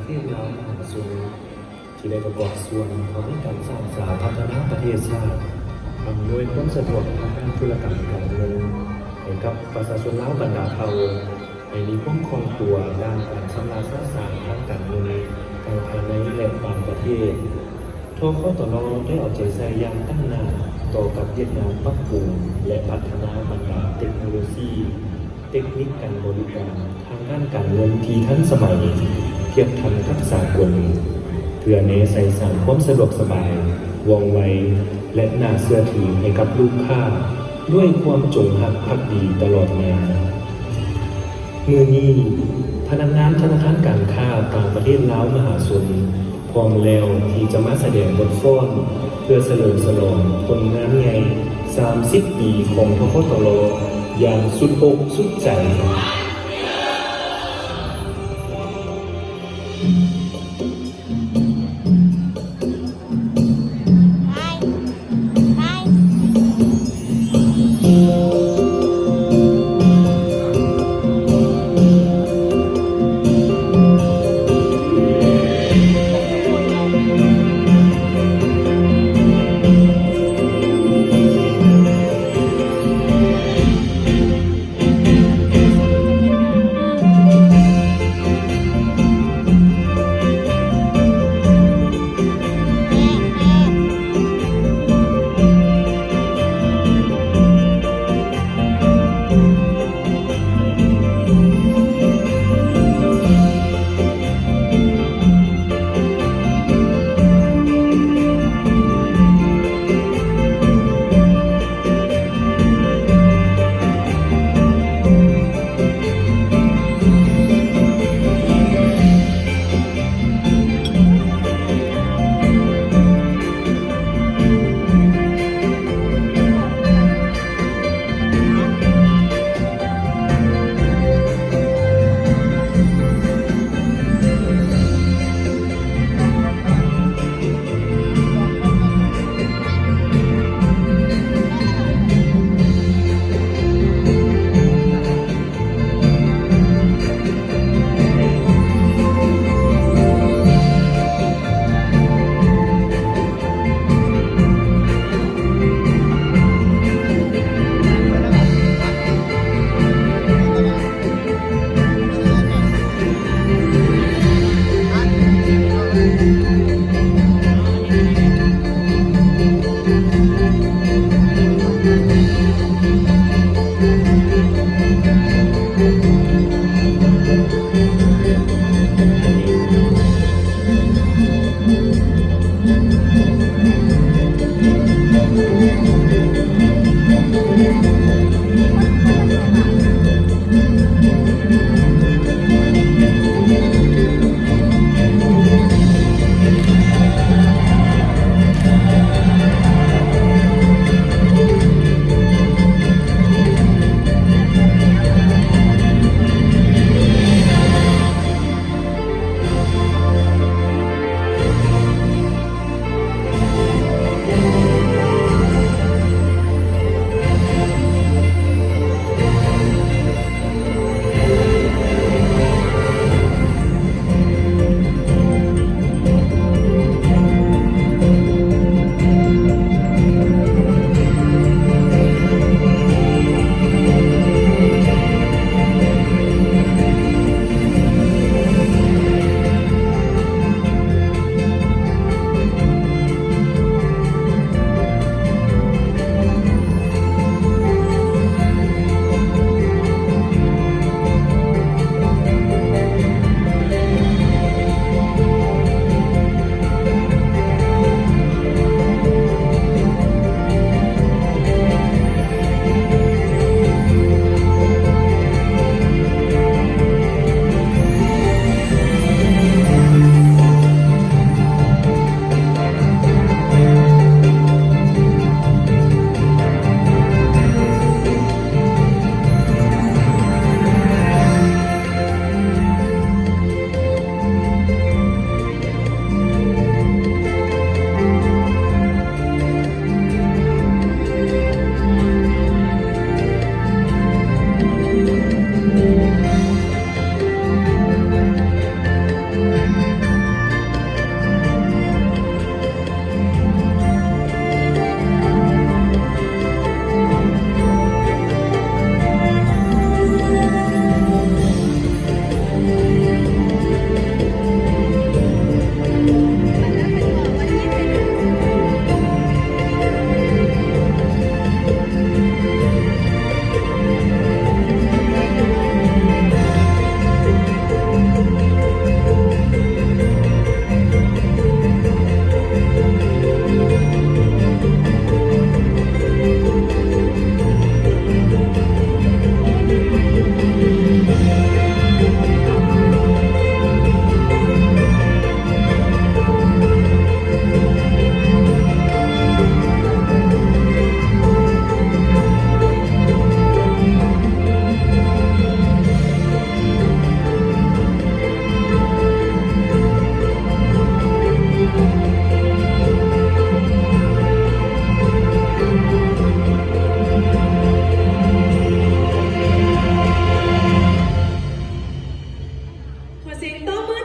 ເທດລາວມະຫາຊົນ ທີ່ໄດ້ປະກອບສ່ວນເຂົ້າໃນການສ້າງສາພັດທະນາປະເທດຊາດ, ອຳນວຍຄວາມສະດວກທາງດ້ານທຸລະກຳການເງິນໃຫ້ກັບປະຊາຊົນລາວບັນດາເຜົ່າ ໃຫ້ມີຄວາມຄ່ອງຕົວດ້ານການຊຳລະຊະຊາງທາງການເງິນ ທັງພາຍໃນ ແລະ ຕ່າງປະເທດ. ທກຕລ ໄດ້ເອົາໃຈໃສ່ຢ່າງຕັ້ງໜ້າຕໍ່ກັບວຽກງານປັບປຸງ ແລະ ພັດທະນາບັນດາເຕັກໂນໂລຊີ, ເຕັກນິກການບໍລິການທາງດ້ານການເງິນທີ່ທັນສະໄໝ, ທຽບທັນກັບສາກົນ, ເພື່ອແນໃສ່ສ້າງຄວາມສະດວກສະບາຍ, ວ່ອງໄວ ແລະ ໜ້າເຊື່ອຖືໃຫ້ກັບລູກຄ້າ ດ້ວຍຄວາມຈົງຮັກພັກດີຕະຫຼອດມາ. ມື້ນີ້, ພະນັກງານທະນາຄານການຄ້າຕ່າງປະເທດລາວມະຫາຊົນ ພ້ອມແລ້ວທີ່ຈະມາສະແດງບົດຟ້ອນ ເພື່ອສະເຫຼີມສະຫຼອງຜົນງານໃຫຍ່ສາມສິບປີຂອງ ທກຕລ ຢ່າງສຸດອົກສຸດໃຈ. ສຽງຕົບມື